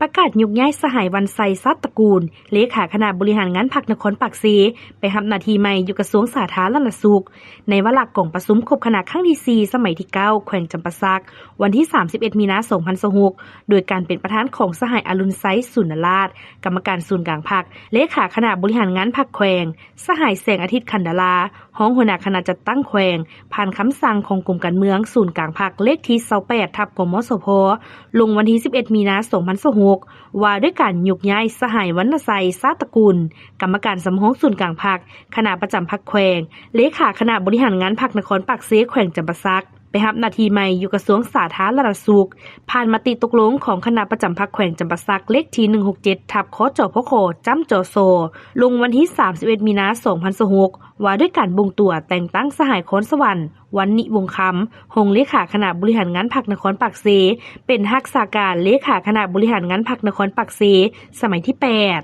ປະກາດຍົກຍ້າຍສະຫາຍ ວັນໄຊ ຊາດຕະກູນ ເລຂາຄະນະບໍລິຫານງານພັກນະຄອນປາກເຊ ໄປຮັບໜ້າທີ່ໃໝ່ຢູ່ກະຊວງສາທາລະນະສຸກ ໃນວາລະກອງປະຊຸມຄົບຄະນະຄັ້ງທີສີ່ ສະໄໝທີເກົ້າ ແຂວງຈຳປາສັກ ວັນທີສາມສິບເອັດ ມີນາ ສອງພັນຊາວຫົກ ໂດຍການເປັນປະທານຂອງສະຫາຍ ອະລຸນໄຊ ສູນນະລາດ ກຳມະການສູນກາງພັກ ເລຂາຄະນະບໍລິຫານງານພັກແຂວງ, ສະຫາຍ ແສງອາທິດ ຂັນດາລາ ຮອງຫົວໜ້າຄະນະຈັດຕັ້ງແຂວງ ຜ່ານຄຳສັ່ງຂອງກົມການເມືອງສູນກາງພັກ ເລກທີຊາວແປດ ທັບ ກມສພ ລົງວັນທີສິບເອັດ ມີນາ ສອງພັນຊາວຫົກ ວ່າດ້ວຍການຍົກຍ້າຍສະຫາຍ ວັນນະໄຊ ຊາດຕະກຸນ ກຳມະການສຳຮອງສູນກາງພັກ ຄະນະປະຈຳພັກແຂວງ ເລຂາຄະນະບໍລິຫານງານພັກນະຄອນປາກເຊ ແຂວງຈຳປາສັກ ໄປຮັບໜ້າທີ່ໃໝ່ຢູ່ກະຊວງສາທາລະນະສຸກ ຜ່ານມະຕິຕົກລົງຂອງຄະນະປະຈຳພັກແຂວງຈຳປາສັກ ເລກທີໜຶ່ງຫົກເຈັດ ທັບ ຄຈພຂ ຈ້ຳ ຈສ ລົງວັນທີສາມສິບເອັດ ມີນາ ສອງພັນຊາວຫົກ ວ່າດ້ວຍການບົ່ງຕົວແຕ່ງຕັ້ງສະຫາຍ ຄອນສະຫວັນ ວັນນິວົງຄຳ ຮອງເລຂາຄະນະບໍລິຫານງານພັກນະຄອນປາກເຊ ເປັນຮັກສາການເລຂາຄະນະບໍລິຫານງານພັກນະຄອນປາກເຊ ສະໄໝທີແປດ.